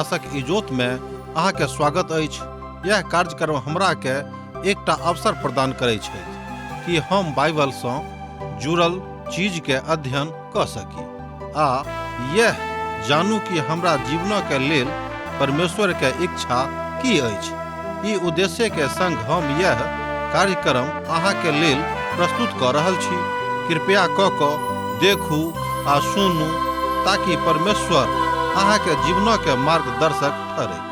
आशक इजोत में अहाँ के स्वागत अछि। यह कार्यक्रम हमरा के एकटा अवसर प्रदान करै छथि कि हम बाइबल सँ जुड़ल चीज के अध्ययन क सकी आ यह जानू कि हमरा जीवन के लेल परमेश्वर के इच्छा की अछि। ई उद्देश्य के संग हम यह कार्यक्रम अहाँ के लेल प्रस्तुत क रहल छी। कृपया क क देखू आ सुनू ताकि परमेश्वर अहाँ के जीवन के मार्गदर्शक ठहरे।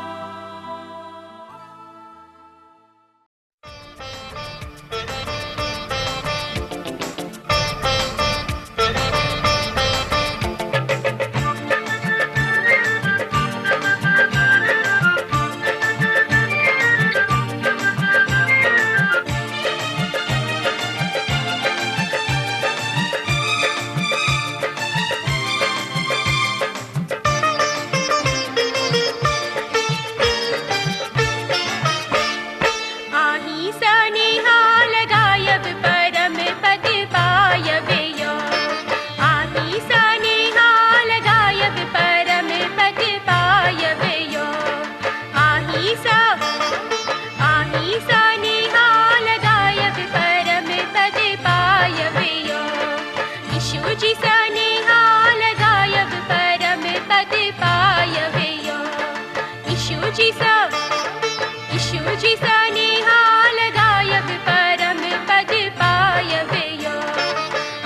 आही सनिहाल गायब परम पद पायब यो। आही सनिहाल गायब परम पद पायब यो। आही सा आही सनिहाल गायब परम पद पायब यो। यीशु जी सनिहाल गायब परम पद पायब यो। यीशु जी सा यीशु जी सनिहाल गायब परम पद पायब यो।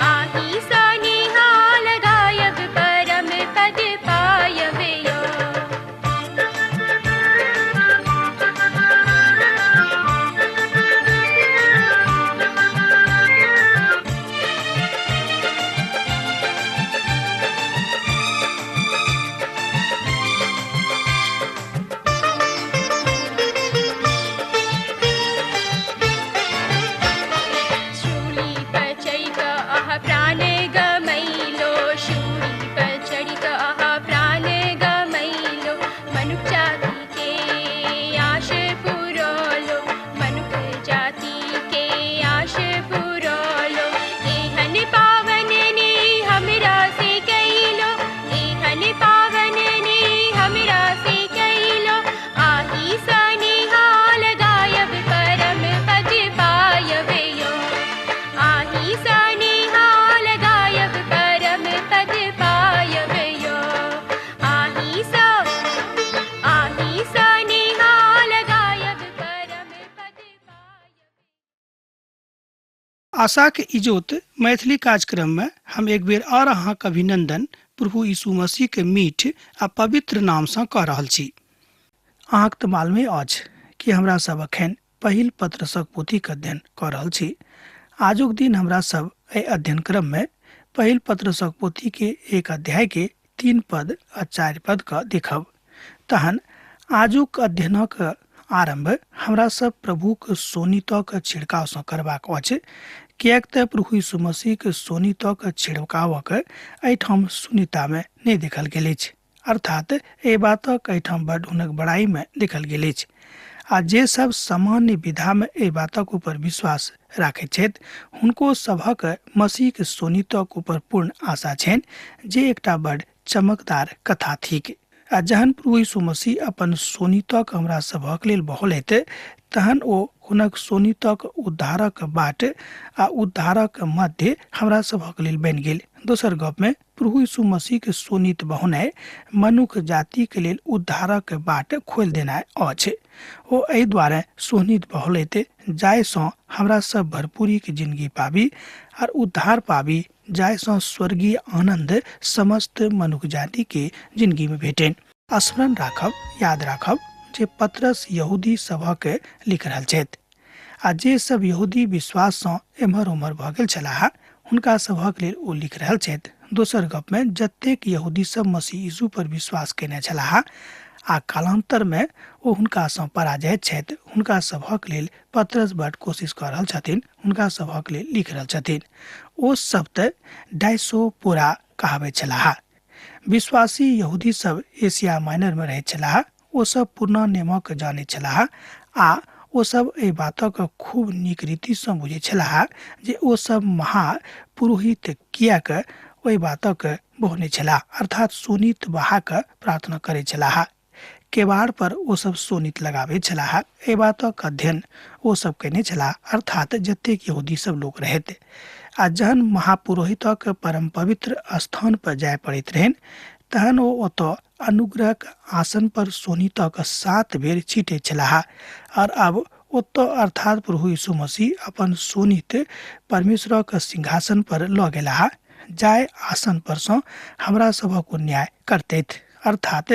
आही सनिहाल गायब परम पद पायब यो। शूली पर चढ़ि कऽ अहाँ प्राण गमैलो। शूली पर चढ़ि कऽ अहाँ प्राण गमैलो। मनुख जाति के आश पुरौलो। मनुख जाति के आश पुरौलो। एहन पावन ने हमरा से कैलो। एहन पावन ने हमरा से कैलो। आही सनिहाल गायब परम पद पायब यो। आही सनिहाल गायब परम पद पायब यो। आही सा आही सनिहाल गायब परम पद पायब। आशाक इजोत मैथिली कार्यक्रम में हम एक बेर और अहाँक अभिनंदन प्रभु यीशु मसीह के मीठ आ पवित्र नाम सँ कऽ रहल छी। अहाँक तऽ मालूमे अछि कि हमरा सब अखन पहिल पत्रसक पोथीक अध्ययन कऽ रहल छी। आजुक दिन हमरा सब एहि अध्ययन क्रम में पहिल पत्रसक पोथी के एक अध्याय के 3 पद आ 4 पद क देखब। तहन आजुक अध्ययनक आरंभ हमरा सब प्रभुक सोनितक छिड़काव सँ करबाक अछि, किएक तऽ प्रभु यीशु मसीहक सोनितक छिड़कावक एहिठाम शून्यता में नहि देखल गेल अछि, अर्थात एहि बातक एहिठाम बड हुनक बड़ाई में देखल गेल अछि। आ जे सब सामान्य विधा में एहि बातक ऊपर विश्वास राखैत छथि हुनको सभक मसीहक सोनितक ऊपर पूर्ण आशा छनि, जे एकटा बड चमकदार कथा थिक। आ जहन प्रभु यीशु मसीह अपन सोनितक हमरा सभक लेल बहलैत तहन ओ हुनक सोनितक उद्धारक बाट आ उद्धारक मध्य हमरा सभक लेल बनि गेल। दोसर गप में प्रभु यीशु मसीह के सोनित बहोनाइ मनुख जाति के लेल उद्धारक बाट खोलि देनाइ अछि। ओ एहि दुआरे सोनित बहलैत जाहि सँ हमरा सब भरपूरी के जिंदगी पाबी और उद्धार पाबी, जाहि सँ स्वर्गीय आनंद समस्त मनुख जाति के जिंदगी में भेटनि। स्मरण राखब, याद राखब जे पतरस यहूदी सभक लिख रहल छथि आ जे सब यहूदी विश्वास सँ एम्हर ओम्हर भऽ गेल छलाह हुनका सभक लेल ओ लिख रहल छथि। दोसर गप में जतेक यहूदी सब मसीह यीशु पर विश्वास केने छलाह आ कालांतर में ओ हुनका सँ पराजय छथि, हुनका सभक लेल पतरस बड कोशिश कऽ रहल छथिन, हुनका सभक लेल लिख रहल छथिन। ओ सब तऽ डाइसोपोरा कहाबैत छलाह। विश्वासी यहूदी सब एशिया माइनर में रहैत छलाह। ओ सब पुरना नियमक जानैत छलाह आ ओ सब एहि बातक खूब नीक रीति सँ बुझैत छलाह जे ओ सब महापुरोहित किएक ओहि बातक बहने छलाह, अर्थात सोनित बहा कऽ प्रार्थना करैत छलाह। केबाड़ पर ओ सब शोणित लगाबैत छलाह। एहि बातक अध्ययन ओ सब कयने छलाह, अर्थात जतेक यहूदी सब लोक रहैत। आ जहन महापुरोहितक परम पवित्र स्थान पर जाय पड़ैत रहनि तहन ओ ओतऽ अनुग्रहक आसन पर शोणितक 7 बेर छीटैत छलाह। और अब ओतऽ अर्थात प्रभु यीशु मसीह अपन शोणित परमेश्वरक सिंहासन पर लऽ गेलाह, जाय आसन पर सँ हमरा सभक ओ न्याय करतैथ। अर्थात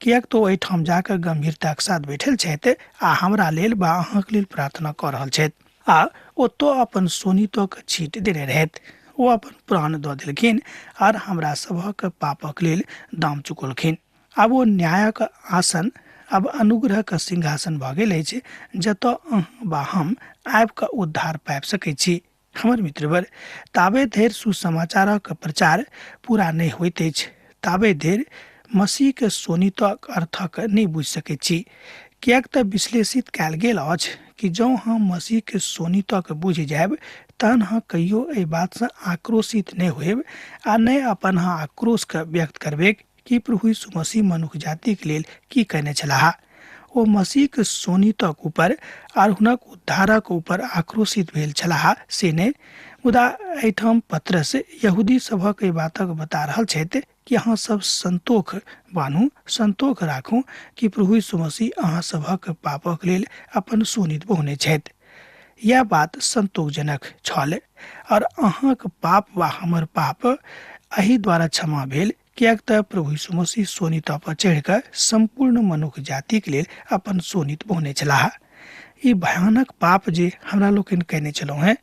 किएक तो ओहिठाम जाकऽ गंभीरताक साथ बैठल छथि आ हमरा लेल बा अहाँके लेल प्रार्थना कऽ रहल छथि। आ ओतऽ अपन शोणितक छीट देने रहथि। ओ अपन प्राण दऽ देलखिन आर हमरा सभक पापक लेल दाम चुकौलखिन। आब ओ न्यायक आसन अब अनुग्रहक सिंहासन भऽ गेल अछि, जतऽ अहाँ बा हम आबि कऽ उद्धार पाबि सकै छी। हमर मित्रवर, ताबे धरि सुसमाचारक प्रचार पूरा नहि होइत अछि ताबे धरि मसीहके शोणितक अर्थक नहि बुझि सकैत छी। किएक तऽ विश्लेषित कयल गेल अछि कि जँ हम मसीहके शोणितक बुझि जायब तहन अहाँ कहियो एहि बातसँ आक्रोशित नहि होयब आ नहि अपन अहाँ आक्रोशके व्यक्त करबैक कि प्रभु यीशु मसीह मनुख जातिक लेल की कयने छलाह। ओ मसीहके शोणितक ऊपर आर हुनक उद्धारक ऊपर आक्रोशित भेल छलाह से नहि, मुदा एहिठाम पतरस यहूदी सभक एहि बातक बता रहल छथि कि अहाँ सब संतोख बान्हू, संतोख राखू कि प्रभु यीशु मसीह अहाँ सभक पापक लेल अपन शोणित बहौने छथि। यह बात संतोषजनक छल और अहाँक पाप वा हमर पाप एहि द्वारा क्षमा भेल, किएक तऽ प्रभु यीशु मसीह शोणित पर चढ़ि कऽ सम्पूर्ण मनुख जातिक लेल अपन शोणित बहौने छलाह। ई भयानक पाप जे हमरा लोकनि कयने छलहुँ हेँ,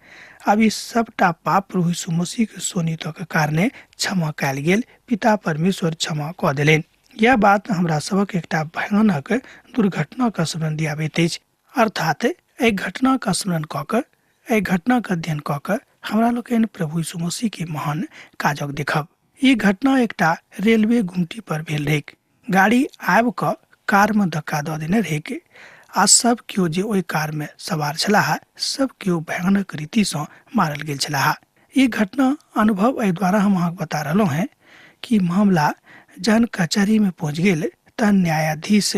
आब ई सबटा पाप प्रभु यीशु मसीहके शोणितक कारणे क्षमा कयल गेल। पिता परमेश्वर क्षमा कऽ देलनि। यह बात हमरा सभक एकटा भयानक दुर्घटनाक स्मरण दियाबैत अछि। अर्थात एहि घटनाक स्मरण कऽ कऽ, एहि घटनाक अध्ययन कऽ कऽ हमरा लोकनि प्रभु यीशु मसीहके महान काजक देखब। ई घटना एकटा रेलवे गुमटी पर भेल रहैक। गाड़ी आबि कऽ कारमे धक्का दऽ देने रहैक आ सब केओ जे ओहि कारमे सवार छलाह सब केओ भयानक रीतिसँ मारल गेल छलाह। ई घटना अनुभव एहि द्वारा हम अहाँके बता रहलहुँ हेँ कि मामला जहन कचहरीमे पहुँच गेल तहन न्यायाधीश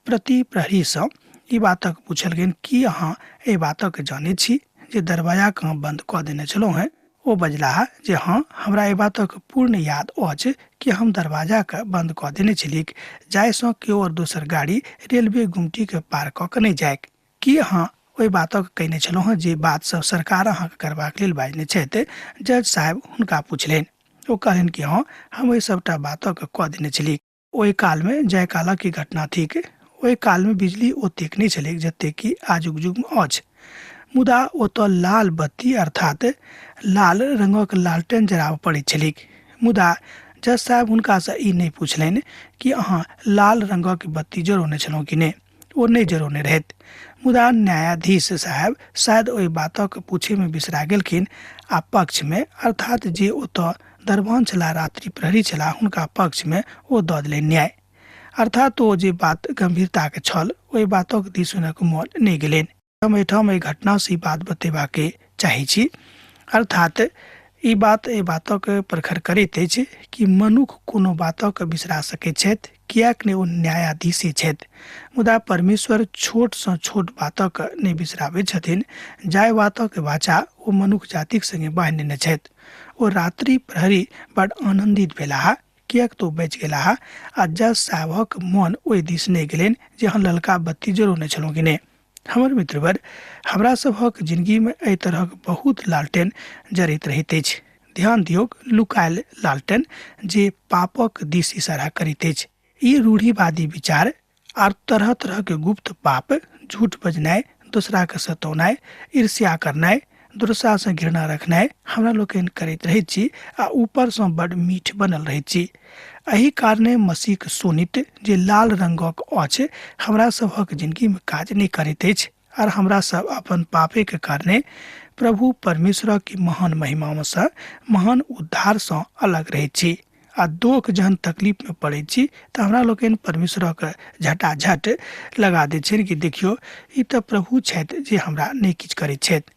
प्रति प्रहरीसँ ई बातक पूछल गेल कि अहाँ एहि बातक जानैत छी जे दरवाजाके अहाँ बन्द कऽ देने छलहुँ हेँ। ओ बजलाह जे हँ, हमरा एहि बातक पूर्ण याद अछि कि हम दरवाजाके बन्द कऽ देने छलिक जाहिसँ केओ आओर दोसर गाड़ी रेलवे गुमटीके पार कऽ कऽ नहि जाइक। की अहाँ ओहि बातक कयने छलहुँ हँ जे बात सब सरकार अहाँके करबाक लेल बाजने छथि? जज साहेब हुनका पुछलनि। ओ कहलनि कि हँ, हम ओहि सबटा बातक कऽ देने छली। ओहि कालमे, जाहि कालक ई घटना थिक, ओहि कालमे बिजली ओतेक नहि छलैक जतेक कि आजुक युगमे अछि। मुदा ओतऽ लाल बत्ती अर्थात लाल रंगक लालटेन जराबऽ पड़ैत छलैक। मुदा जज साहेब हुनकासँ ई नहि पुछलनि कि अहाँ लाल रंगक बत्ती जरौने छलहुँ कि नहि। ओ नहि जरौने रहथि। मुदा न्यायाधीश साहेब शायद ओहि बातक पूछैमे बिसरा गेलखिन आ पक्षमे, अर्थात जे ओतऽ दरबान छलाह, रात्रि प्रहरी छलाह, हुनका पक्षमे ओ दऽ देलनि न्याय। अर्थात ओ जे बात गंभीरताके छल ओहि बातक दिस हुनक मन नहि गेलनि। हम एहिठाम एहि घटनासँ ई बात बतेबाके चाहै छी, अर्थात ई बात एहि बातक प्रखर करैत अछि कि मनुख कोनो बातक बिसरा सकैत छथि, किएक नहि ओ न्यायाधीशे छथि, मुदा परमेश्वर छोटसँ छोट बातक नहि बिसराबैत छथिन, जाहि बातक वाचा ओ मनुख जातिक संगे बान्हि नेने छथि। ओ रात्रि प्रहरी बड आनन्दित भेलाह, किएक तऽ ओ बचि गेलाह आ जज साहबक मन ओहि दिस नहि गेलनि जे अहाँ ललका बत्ती जरौने छलहुँ कि नहि। हमर मित्रवर, हमरा सभक जिंदगीमे एहि तरहक बहुत लालटेन जरैत रहैत अछि। ध्यान दियौक, लुकायल लालटेन जे पापक दिस इशारा करैत अछि। ई रूढ़िवादी विचार आर तरह तरह के गुप्त पाप, झूठ बजनाइ, दोसरा के सतौनाइ, ईर्ष्या करनाइ, दोसरा से घृणा रखनाइ हमरा लोकनि करैत रहैत छी आ ऊपर सँ बड मीठ बनल रहैत छी। एहि कारणे मसीहक शोणित जे लाल रंगक अछि हमरा सभक जिंदगी में काज नहि करैत अछि आर हमरा सब अपन पापे के कारणे प्रभु परमेश्वरक की महान महिमा सँ, महान उद्धार सँ अलग रहैत छी आ दोख जहन तकलीफ में पड़ैत छी तऽ हमरा लोकनि परमेश्वरक झटाझट लगा दैत छियनि कि देखियौ ई तऽ प्रभु छथि जे हमरा नहि किछु करैत छथि।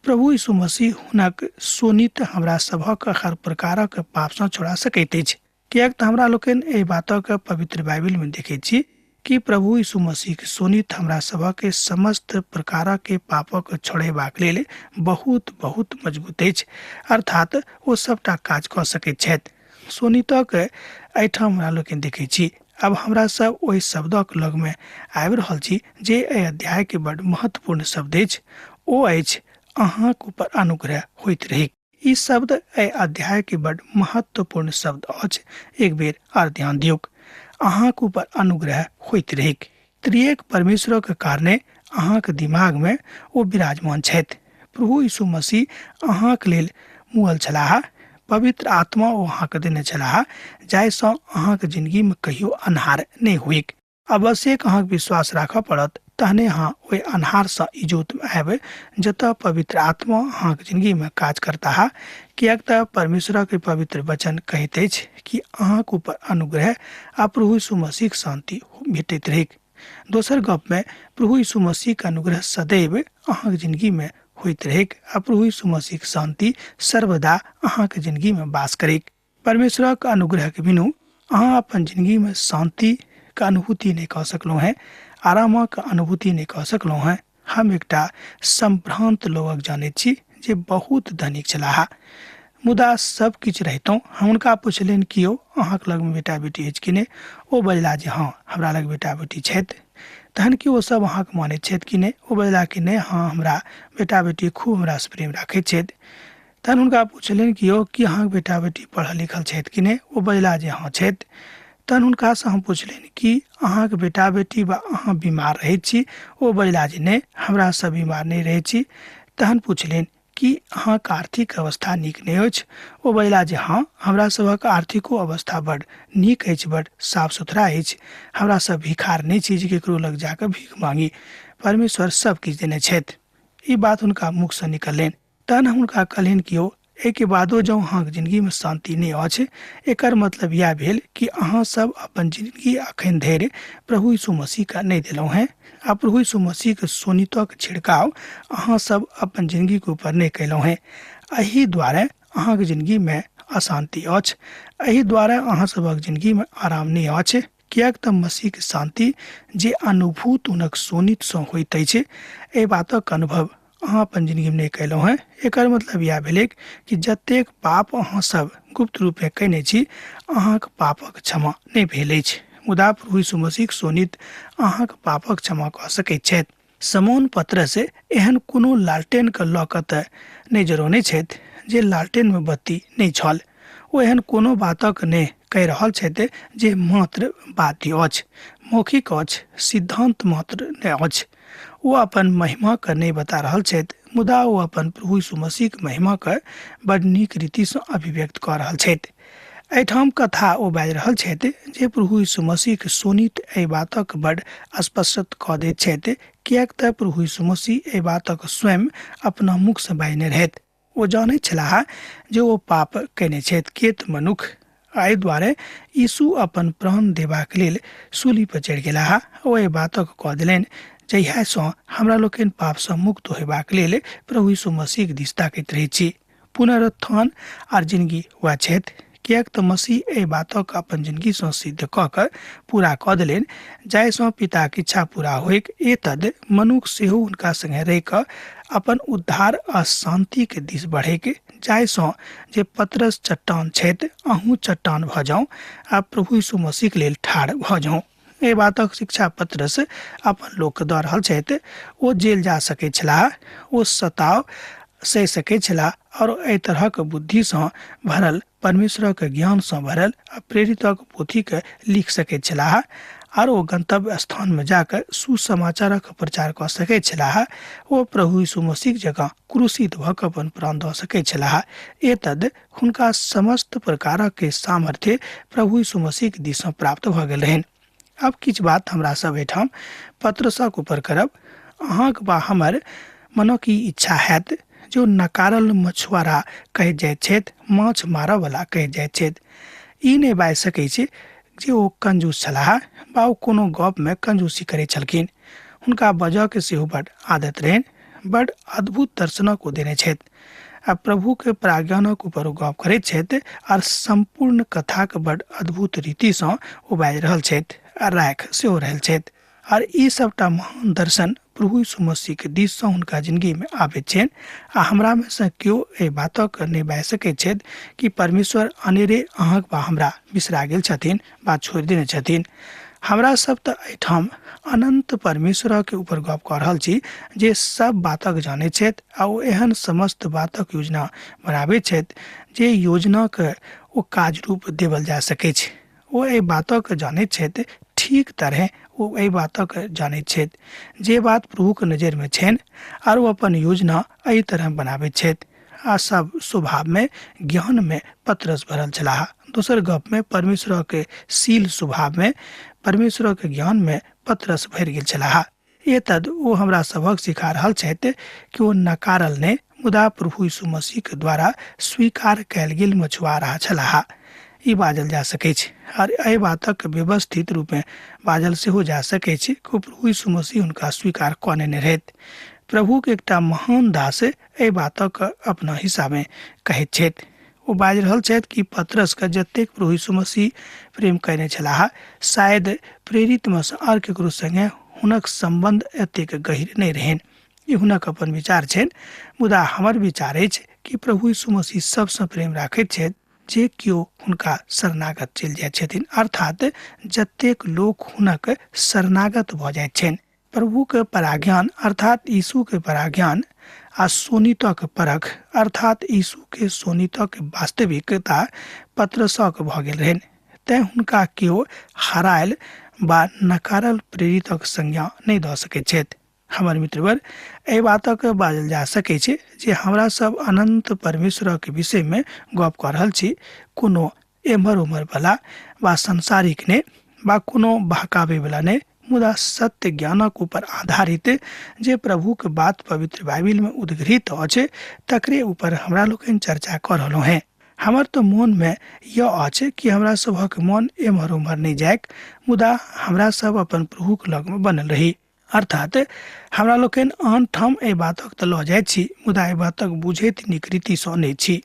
प्रभु यीशु मसीह हुनक शोणित हमरा सभक हर प्रकारक पाप सँ छोड़ा सकैत अछि, किएक तऽ हमरा लोकनि एहि बातक पवित्र बाइबिल में देखैत छी कि प्रभु यीशु मसीहके शोणित हमरा सभके समस्त प्रकारके पापक छोड़ेबाक लेल बहुत बहुत मजबूत अछि, अर्थात ओ सभटा काज कऽ सकैत छथि। शोणितक एहिठाम हमरा लोकनि देखै छी। अब हमरा सब ओहि शब्दक लगमे आबि रहल छी जे एहि अध्यायके बड महत्वपूर्ण शब्द अछि, ओ अछि अहाँक ऊपर अनुग्रह होइत रहै। ई शब्द एहि अध्यायके बड महत्वपूर्ण शब्द अछि। एक बेर आर ध्यान दियौक, अहाँक ऊपर अनुग्रह होइत रहैक। त्रिएक परमेश्वरक कारणे अहाँक दिमागमे ओ विराजमान छथि। प्रभु यीशु मसीह अहाँक लेल मुअल छलाह, पवित्र आत्मा ओ अहाँके देने छलाह, जाहिसँ अहाँक जिंदगीमे कहियो अन्हार नहि होइक। आवश्यक अहाँके विश्वास राखऽ पड़त, तहने अहाँ ओहि अन्हारसँ इजोतमे आयब जतऽ पवित्र आत्मा अहाँके जिंदगीमे काज करताह। किएक तऽ परमेश्वरक पवित्र वचन कहैत अछि कि अहाँक ऊपर अनुग्रह आ प्रभु यीशु मसीहक शान्ति भेटैत रहैक। दोसर गपमे प्रभु यीशु मसीहक अनुग्रह सदैव अहाँके जिंदगीमे होइत रहैक आ प्रभु यीशु मसीहक शान्ति सर्वदा अहाँके जिंदगीमे वास करैक। परमेश्वरक अनुग्रहके बिनु अहाँ अपन जिंदगीमे शान्तिके अनुभूति नहि कऽ सकलहुँ हेँ, आरामक अनुभूति नहि कऽ सकलहुँ हेँ। हम एकटा सम्भ्रान्त लोकक जानैत छी जे बहुत धनिक छलाह, मुदा सब किछु रहितहुँ हम हुनका पुछलियनि कि यौ अहाँके लगमे बेटा बेटी अछि कि नहि? ओ बजला जे हँ, हमरा लग बेटा बेटी छथि। तहन कि ओ सब अहाँके मानैत छथि कि नहि? ओ बजला कि नहि, हँ, हमरा बेटा बेटी खूब हमरासँ प्रेम राखैत छथि। तहन हुनका पुछलियनि कि यौ कि अहाँके बेटा बेटी पढ़ल लिखल छथि कि नहि? ओ बजला जे हँ छथि। तहन हुनकासँ हम पुछलियनि कि अहाँके बेटा बेटी वा अहाँ बीमार रहैत छी? ओ बजला जे नहि, हमरा सब बीमार नहि रहैत छी। तहन पुछलियनि कि अहाँके आर्थिक अवस्था नीक नहि अछि? ओ बजला जे हँ, हमरा सभक आर्थिको अवस्था बड नीक अछि, बड साफ सुथरा अछि। हमरा सब भिखार नहि छी जे केकरो लग जाकऽ भीख मांगी, परमेश्वर सब किछु देने छथि। ई बात हुनका मुखसँ निकललनि। तहन हम हुनका कहलियनि कि यौ, एहिके बादो जँ अहाँके जिन्दगीमे शान्ति नहि अछि, एकर मतलब इएह भेल कि अहाँ सब अपन जिन्दगी अखन धरि प्रभु यीशु मसीहके नहि देलहुँ हेँ आ प्रभु यीशु मसीहके शोणितक छिड़काव अहाँ सब अपन जिन्दगीके ऊपर नहि कयलहुँ हेँ। एहि दुआरे अहाँके जिन्दगीमे अशान्ति अछि, एहि दुआरे अहाँ सबक जिन्दगीमे आराम नहि अछि, किएक तऽ मसीहके शान्ति जे अनुभूत हुनक शोणितसँ होइत अछि, एहि बातक अनुभव अहाँ अपन जिन्दगीमे नहि कयलहुँ हेँ। एकर मतलब इएह भेलैक कि जतेक पाप अहाँ सब गुप्त रूपे कयने छी, अहाँक पापक क्षमा नहि भेल अछि, मुदा प्रभु यीशु मसीहक शोणित अहाँक पापक क्षमा कऽ सकैत छथि। समौन पतरस एहन कोनो लालटेनके लऽ कऽ तऽ नहि जरौने छथि जे लालटेनमे बत्ती नहि छल। ओ एहन कोनो बातक नहि कहि रहल छथि जे मात्र बाध्य अछि, मौखिक अछि, सिद्धांत मात्र नहि अछि। ओ अपन महिमाके नहि बता रहल छथि, मुदा ओ अपन प्रभु यीशु मसीहक महिमाके बड नीक रीतिसँ अभिव्यक्त कऽ रहल छथि। एहिठाम कथा ओ बाजि रहल छथि जे प्रभु यीशु मसीहक शोणित एहि बातक बड स्पष्ट कऽ दैत छथि, किएक तऽ प्रभु यीशु मसीह एहि बातक स्वयं अपना मुखसँ बाजने रहथि। ओ जानैत छलाह जे ओ पाप कयने छथि, केत मनुख। एहि दुआरे यीशु अपन प्राण देबाक लेल सूली पर चढ़ि गेलाह। ओ एहि बातक कऽ देलनि जहियासँ हमरा लोकनि पापसँ मुक्त होयबाक लेल प्रभु यीशु मसीहक दिस ताकैत रहैत छी। पुनरुत्थान आर जिंदगी वएह छथि, किएक तऽ मसीह एहि बातक अपन जिंदगीसँ सिद्ध कऽ कऽ पूरा कऽ देलनि, जाहिसँ पिताक इच्छा पूरा होइक। एतद मनुख सेहो हुनका संगे रहि कऽ अपन उद्धार आ शान्तिके दिस बढ़ैक, जाहिसँ जे पतरस चट्टान छथि, अहूँ चट्टान भऽ जाउ आ प्रभु यीशु मसीहके लेल ठाढ़ भऽ जाउ। एहि बातक शिक्षा पतरस अपन लोकके दऽ रहल छथि। ओ जेल जा सकैत छलाह, ओ सताव सहि सकैत छलाह आओर एहि तरहक बुद्धिसँ भरल, परमेश्वरक ज्ञानसँ भरल आ प्रेरितक पोथीके लिख सकैत छलाह आर ओ गन्तव्य स्थानमे जाकऽ सुसमाचारक प्रचार कऽ सकैत छलाह। ओ प्रभु यीशु मसीह जकाँ क्रूसित भऽ कऽ अपन प्राण दऽ सकैत छलाह। एतद हुनका समस्त प्रकारक सामर्थ्य प्रभु यीशु मसीहक दिससँ प्राप्त भऽ गेल रहनि। आब किछु बात हमरा सब एहिठाम पतरसक ऊपर करब। अहाँक वा हमर मनक ई इच्छा हैत जे ओ नकारल मछुआरा कहैत जाइत छथि, माछ मारऽवला कहैत जाइत छथि। ई नहि बाजि सकै छी जे ओ कंजूस छलाह वा ओ कोनो गपमे कंजूसी करैत छलखिन। हुनका बजऽके सेहो बड आदत रहनि। बड अद्भुत दर्शनक ओ देने छथि आ प्रभुके प्राज्ञानक ऊपर ओ गप करैत छथि आर सम्पूर्ण कथाके बड अद्भुत रीतिसँ ओ बाजि रहल छथि। आ राखि सेहो रहल छथि। आर ई सबटा महान दर्शन प्रभु यीशु मसीहके दिससँ हुनका जिंदगीमे आबैत छनि। आ हमरामे सँ केओ एहि बातक नहि बाजि सकैत छथि कि परमेश्वर अनेरे अहाँक बा हमरा बिसरा गेल छथिन बा छोड़ि देने छथिन। हमरा सब तऽ एहिठाम अनन्त परमेश्वरके ऊपर गप कऽ रहल छी जे सब बातक जानैत छथि आ ओ एहन समस्त बातक योजना बनाबैत छथि जे योजनाके ओ काज रूप देवल जा सकैछ। ओ एहि बातक जानैत छथि, ठीक तरहे ओ एहि बातक जानैत छथि जे बात प्रभुके नजरिमे छनि आर ओ अपन योजना एहि तरह बनाबैत छथि। आ सब स्वभावमे ज्ञानमे पतरस भरल छलाह। दोसर गपमे परमेश्वरके शील स्वभावमे परमेश्वरके ज्ञानमे पतरस भरि गेल छलाह। एतद ओ हमरा सभक सिखा रहल छथि कि ओ नकारल नहि मुदा प्रभु यीशु मसीहके द्वारा स्वीकार कयल गेल मछुआरा छलाह। ई बाजल जा सकैछ आर एहि बातक व्यवस्थित रूपमे बाजल सेहो जा सकैछ कि प्रभु यीशु मसीह हुनका स्वीकार कऽ नेने रहथि। प्रभुके एकटा महान दास एहि बातक अपना हिस्सामे कहैत छथि। ओ बाजि रहल छथि कि पतरसके जतेक प्रभु यीशु मसीह प्रेम कयने छलाह शायद प्रेरितमे सँ आर केकरो संगे हुनक सम्बन्ध एतेक गहीर नहि रहनि। ई हुनक अपन विचार छनि, मुदा हमर विचार अछि कि प्रभु यीशु मसीह सबसँ प्रेम राखैत छथि जे केओ हुनका शरणागत चलि जाइत छथिन, अर्थात जतेक लोक हुनक शरणागत भऽ जाइत छनि। प्रभुके पराज्ञान अर्थात यीशुके पराज्ञान आ शोणितक परख अर्थात यीशुके शोणितक वास्तविकता पतरसक भऽ गेल रहनि, तेँ हुनका केओ हरायल बा नकारल प्रेरितक संज्ञा नहि दऽ सकैत छथि। हमर मित्रवर, एहि बातक बाजल जा सकैत छै जे हमरा सब अनन्त परमेश्वरक विषयमे गप कऽ रहल छी, कोनो एम्हर ओम्हर वाला बा सांसारिक नहि बा कोनो बहकाबै वाला नहि, मुदा सत्य ज्ञानक ऊपर आधारित जे प्रभुके बात पवित्र बाइबिलमे उद्घृत अछि तकरे ऊपर हमरा लोकनि चर्चा कऽ रहलहुँ हेँ। हमर तऽ मोनमे यह अछि कि हमरा सभक मोन एम्हर ओम्हर नहि जाइक, मुदा हमरा सब अपन प्रभुक लगमे बनल रही। अर्थात हमरा लोकनि आन ठाम एहि बातक तऽ लऽ जाइत छी, मुदा एहि बातक बुझैत नीक रीतिसँ नहि छी।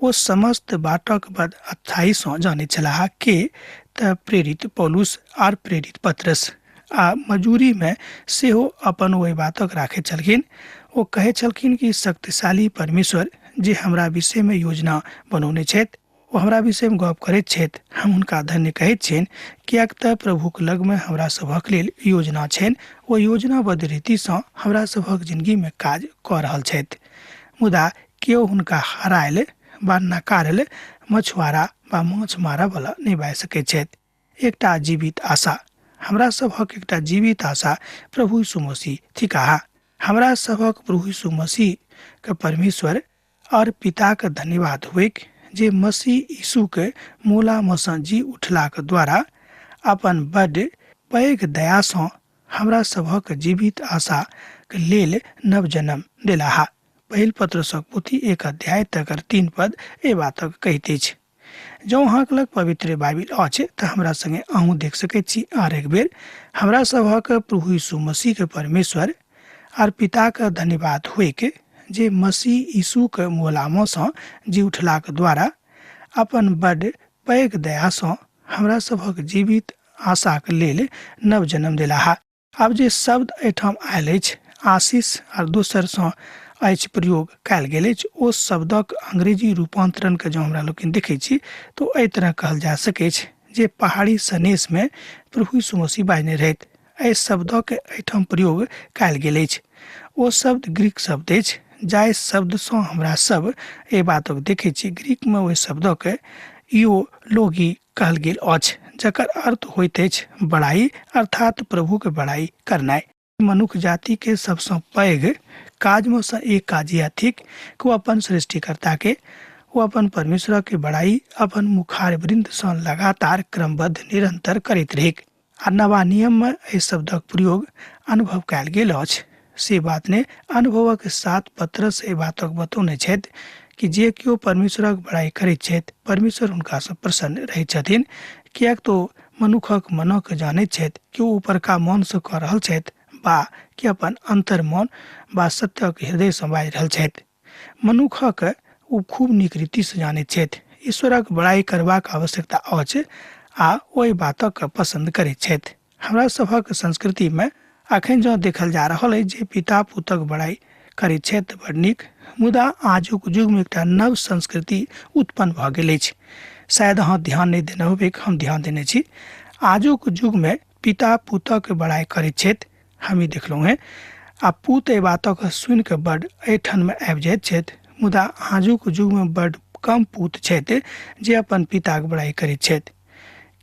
ओ समस्त बाटक बड अच्छाइसँ जानैत छलाह के तऽ प्रेरित पौलुस आर प्रेरित पतरस, आ मजूरीमे सेहो अपन ओहि बातक राखैत छलखिन। ओ कहैत छलखिन कि शक्तिशाली परमेश्वर जे हमरा विषयमे योजना बनौने छथि, ओ हमरा विषयमे गप करैत छथि, हम हुनका धन्य कहैत छियनि, किएक तऽ प्रभुक लगमे हमरा सभक लेल योजना छनि। ओ योजनाबद्ध रीतिसँ हमरा सभक जिंदगीमे काज कऽ रहल छथि, मुदा केओ हुनका हरायल बा नकारल मछुआरा बा माछ मारऽ वला नहि बाजि सकैत छथि। एकटा जीवित आशा, हमरा सभक एकटा जीवित आशा प्रभु यीशु मसीह थिकाह। हमरा सभक प्रभु यीशु मसीहके परमेश्वर और पिताके धन्यवाद होइक जे मसीह यीशुके मोलामे जी उठलाक द्वारा अपन बड पैघ दयासँ हमरा सभक जीवित आशाके लेल नव जन्म देलाह। पहिल पत्रसक पोथी 1 अध्याय तकर 3 पद एहि बातक कहैत अछि। जँ अहाँके लग पवित्र बाइबिल अछि तऽ हमरा संगे अहूँ देख सकैत छी। आर एक बेर हमरा सभक प्रभु यीशु मसीहके परमेश्वर आर पिताके धन्यवाद होइक जे मसीह यीशुके मोलामे जी उठलाक द्वारा अपन बड पैघ दयासँ हमरा सभक जीवित आशाके लेल नव जन्म देलाह। आब जे शब्द एहिठाम आयल अछि आशीष आर दोसरसँ अछि प्रयोग कयल गेल अछि, ओ शब्दक अंग्रेजी रूपांतरणके जँ हमरा लोकनि देखै छी तऽ एहि तरह कहल जा सकैछ जे पहाड़ी सनेशमे प्रभु यीशु मसीह बाजने रहथि। एहि शब्दक एहिठाम प्रयोग कयल गेल अछि। ओ शब्द ग्रीक शब्द अछि जाहि शब्दसँ हमरा सब एहि बातक देखै छी। ग्रीकमे ओहि शब्दक यो लोगी कहल गेल अछि, जकर अर्थ होइत अछि बड़ाई, अर्थात प्रभुके बड़ाई करनाइ। मनुख जातिके सबसँ पैघ काजमे सँ एक काज यह थिक कि ओ अपन सृष्टिकर्ताके, ओ अपन परमेश्वरके बड़ाई अपन मुखार वृन्दसँ लगातार क्रमबद्ध निरंतर करैत रहैक। आ नवा नियममे एहि शब्दक प्रयोग अनुभव कयल गेल अछि से बात नहि, अनुभवक साथ पतरस एहि बातक बतौने छथि कि जे केओ परमेश्वरक बड़ाई करैत छथि परमेश्वर हुनकासँ प्रसन्न रहैत छथिन, किएक तऽ ओ मनुखक मनक जानैत छथि कि ओ ऊपरका मनसँ कऽ रहल छथि बा कि अपन अंतर मन बा सत्यक हृदयसँ बाजि रहल छथि। मनुखक ओ खूब नीक रीतिसँ जानैत छथि। ईश्वरक बड़ाई करबाक आवश्यकता अछि आ ओहि बातक पसंद करैत छथि। हमरा सभक संस्कृति में अखन जँ देखल जा रहल अछि जे पिता पुतक बड़ाई करैत छथि तऽ बड़ नीक, मुदा आजुक युगमे एकटा नव संस्कृति उत्पन्न भऽ गेल अछि। शायद अहाँ ध्यान नहि देने होबै, हम ध्यान देने छी। आजुक युगमे पिता पुतक बड़ाई करैत छथि, हम ई देखलहुँ हेँ, आ पूत एहि बातक सुनि कऽ बड एहिठाममे आबि जाइत छथि। मुदा आजुक युगमे बड कम पूत छथि जे अपन पिताक बड़ाई करैत छथि,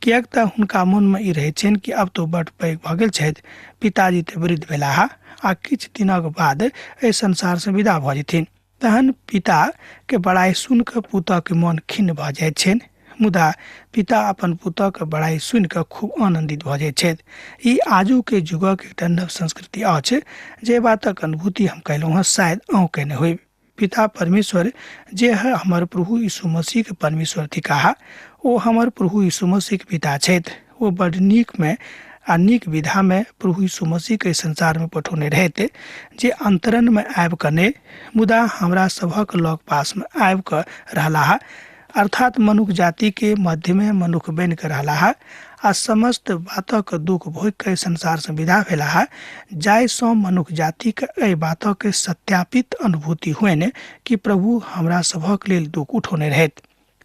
किएक तऽ हुनका मोनमे ई रहैत छनि कि आब तऽ बड पैघ भऽ गेल छथि, पिताजी तऽ वृद्ध भेलाह आ किछु दिनक बाद एहि संसारसँ विदा भऽ जेथिन। तहन पिताके बड़ाइ सुनि कऽ पुतहके मोन खिन्न भऽ जाइत छनि, मुदा पिता अपन पुतहके बड़ाइ सुनि कऽ खूब आनन्दित भऽ जाइत छथि। ई आजुके युगक एकटा नव संस्कृति अछि, जे बातक अनुभूति हम कयलहुँ हँ, शायद अहूँ कयने होयब। पिता परमेश्वर जे है हमर प्रभु यीशु मसीहके परमेश्वर थिकाह, ओ हमर प्रभु यीशु मसीहके पिता छथि। ओ बड नीकमे आ नीक विधामे प्रभु यीशु मसीहके संसारमे पठौने रहैत, जे अन्तरणमे आबि कऽ नहि, मुदा हमरा सभक लग पासमे आबि कऽ रहलाह, अर्थात मनुख जातिके मध्यमे मनुख बनि कऽ रहलाह आ समस्त बातक दुःख भोगि कऽ संसारसँ विदा भेलाह, जाहिसँ मनुख जातिके एहि बातक सत्यापित अनुभूति होइन कि प्रभु हमरा सभक लेल दुःख उठौने रहैत।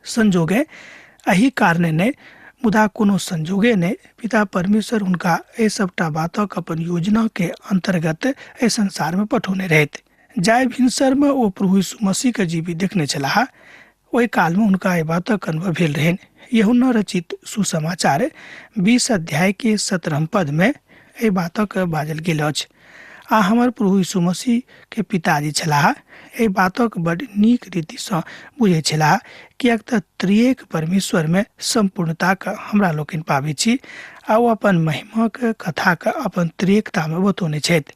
संजोगे एहि कारणे नहि, मुदा कोनो संजोगे नहि, पिता परमेश्वर हुनका एहि सबटा बातक अपन योजनाके अन्तर्गत एहि संसारमे पठौने रहैत। जाहि भिनसरमे ओ प्रभु यीशु मसीहके जीवित देखने छलाह, ओहि कालमे हुनका एहि बातक अनुभव भेल रहनि। यूहन्ना रचित सुसमाचार 20 अध्याय के 17 पदमे एहि बातक बाजल गेल अछि। आ हमर प्रभु यीशु मसीह के पिताजी छलाह, एहि बातक बड नीक रीतिसँ बुझै छलाह, किएक तऽ त्रिएक परमेश्वरमे सम्पूर्णताके हमरा लोकनि पाबै छी आ ओ अपन महिमाक कथाके अपन त्रिएकतामे बतौने छथि।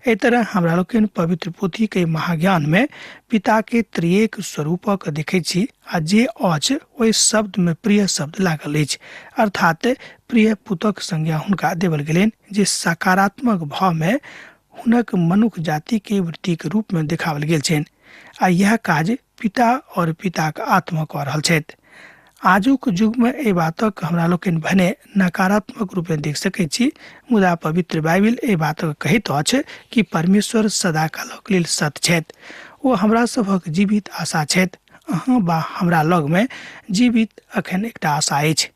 एहि तरह हमरा लोकनि पवित्र पोथीके महाज्ञानमे पिताके त्रिएक स्वरूपक देखै छी आ जे अछि ओहि शब्दमे प्रिय शब्द लागल अछि, अर्थात प्रिय पुतक संज्ञा हुनका देवल गेलनि, जे सकारात्मक भावमे हुनक मनुख जातिके वृत्तिके रूपमे देखाओल गेल छनि आ इएह काज पिता और पिताक आत्मा कऽ रहल छथि। आजुक युगमे एहि बातक हमरा लोकनि भने नकारात्मक रूपे देख सकैत छी, मुदा पवित्र बाइबिल एहि बातक कहैत अछि कि परमेश्वर सदाकालक लेल सत्य छथि। ओ हमरा सभक जीवित आशा छथि। अहाँ बा हमरा लगमे जीवित अखन एकटा आशा अछि।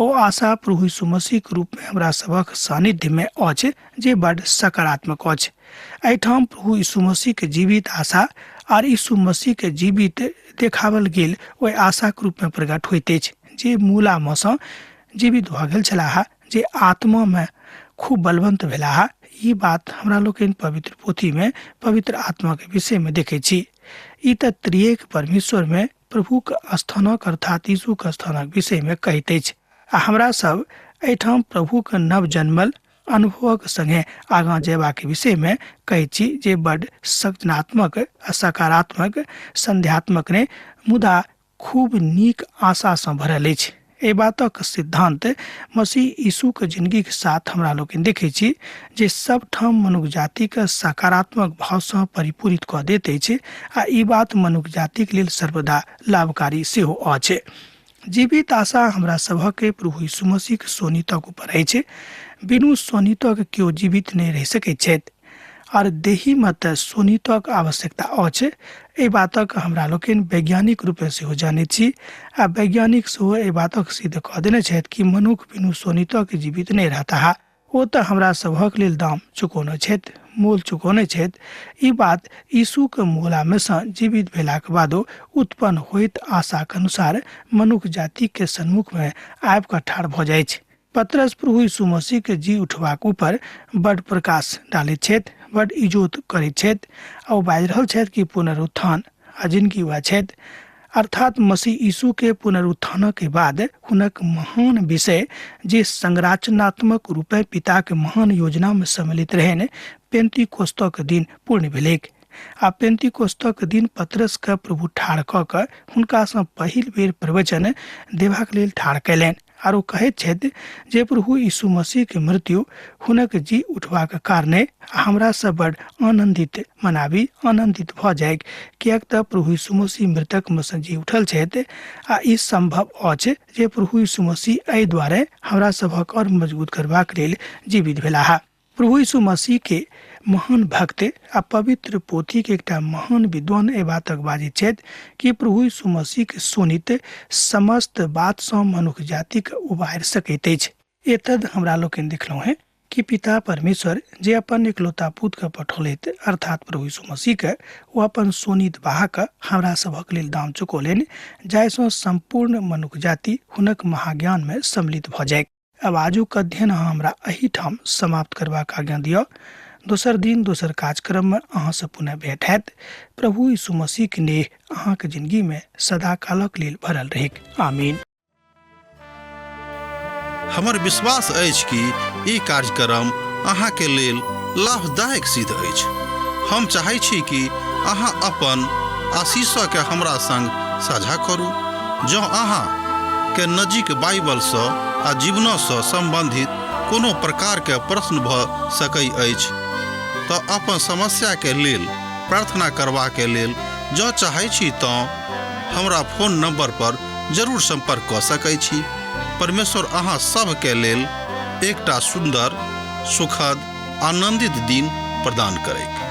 ओ आशा प्रभु यीशु मसीहक रूपमे हमरा सभक सानिध्यमे अछि, जे बड सकारात्मक अछि। एहिठाम प्रभु यीशु मसीहके जीवित आशा आर यीशु मसीहके जीवित देखावल गेल ओहि आशाक रूपमे प्रकट होइत अछि, जे मूलामे सँ जीवित भऽ गेल छलाह, जे आत्मामे खूब बलवंत भेलाह। ई बात हमरा लोकनि पवित्र पोथीमे पवित्र आत्माके विषयमे देखै छी। ई तऽ त्रिएक परमेश्वरमे प्रभुक स्थानक अर्थात यीशुक स्थानक विषयमे कहैत अछि आ हमरा सब एहिठाम प्रभुक नव जन्मल अनुभवक संगे आगाँ जयबाक विषयमे कहैत छी, जे बड सृजनात्मक आ सकारात्मक संध्यात्मक नहि, मुदा खूब नीक आशासँ भरल अछि। एहि बातक सिद्धांत मसीह यीशुक जिंदगीक साथ हमरा लोकनि देखै छी, जे सबठाम मनुख जातिके सकारात्मक भावसँ परिपूरित कऽ दैत अछि आ ई बात मनुख जातिक लेल सर्वदा लाभकारी सेहो अछि। जीवित आशा हमरा सभक प्रभु यीशु मसीहक शोणितक ऊपर अछि। बिनु शोणितक केओ जीवित नहि रहि सकैत छथि आर देहीमे तऽ शोणितक आवश्यकता अछि। एहि बातक हमरा लोकनि वैज्ञानिक रूपे सेहो जानैत छी आ वैज्ञानिक सेहो एहि बातक सिद्ध कऽ देने छथि कि मनुख बिनु शोणितक जीवित नहि रहताह। ओ तऽ हमरा सभक लेल दाम चुकौने छथि, मोल चुकौने छथि। ई बात यीशुक मोलामे सँ जीवित भेलाक बादो उत्पन्न होइत आशाक अनुसार मनुख जातिके सन्मुखमे आबि कऽ ठाढ़ भऽ जाइछ। पतरस प्रभु यीशु मसीहके जी उठबाक ऊपर बड प्रकाश डालैत छथि, बड इजोत करैत छथि आ ओ बाजि रहल छथि कि पुनरुत्थान आ जिनगी वएह छथि, अर्थात मसीह यीशु के पुनरुत्थानक बाद हुनक महान विषय जे संरचनात्मक रूपे पिताक महान योजना में सम्मिलित रहनि, पेंतीकोस्तक दिन पूर्ण भेलैक। आ पेंतीकोस्तक दिन पतरस के प्रभु ठाढ़ कऽ कऽ हुनकासँ पहिल बेर प्रवचन देबाक लेल ठाढ़ कयलनि आरो कहैत छथि जे प्रभु यीशु मसीह के मृत्यु हुनक जी उठबाक कारणे हमरा सब बड़ आनन्दित मनाबी, आनन्दित भऽ जाय, किएक तऽ प्रभु यीशु मसीह मृतक मे सँ जी उठल छथि। आ ई सम्भव अछि जे प्रभु यीशु मसीह एहि दुआरे हमरा सभक और मजबूत करबाक लेल जीवित भेलाह। प्रभु यीशु मसीह के महान भक्त आ पवित्र पोथी के एकटा महान विद्वान एहि बातक बाजैत छथि कि प्रभु यीशु मसीह के शोणित समस्त बात सँ मनुख जाति के उबारि सकैत अछि। एतद हमरा लोकनि देखलहुँ हेँ कि पिता परमेश्वर जे अपन इकलौता पुत के पठौलथि अर्थात प्रभु यीशु मसीह के, ओ अपन शोणित बहा कऽ हमरा सभक लेल दाम चुकौलनि, जाहिसँ सम्पूर्ण मनुख जाति हुनक महाज्ञान मे सम्मिलित भऽ जाय। आब आजुक अध्ययन अहाँ हमरा एहिठाम समाप्त करबाक आज्ञा दिअ। दोसर दिन दोसर कार्यक्रममे अहाँसँ पुनः भेंट हैत। प्रभु यीशु मसीहके नेह अहाँके जिंदगीमे सदाकालक लेल भरल रहैक। आमीन। हमर विश्वास अछि कि ई कार्यक्रम अहाँके लेल लाभदायक सिद्ध अछि। हम चाहै छी कि अहाँ अपन आशीषके हमरा संग साझा करू। जँ अहाँ के नजीक बाइबलसँ आ जीवनसँ सम्बन्धित कोनो प्रकारके प्रश्न भऽ सकै अछि तऽ अपन समस्याके लेल प्रार्थना करबाके लेल जँ चाहै छी तँ हमरा फोन नंबर पर जरूर संपर्क कऽ सकै छी। परमेश्वर अहाँ सभके लेल एकटा सुन्दर, सुखद, आनंदित दिन प्रदान करैक।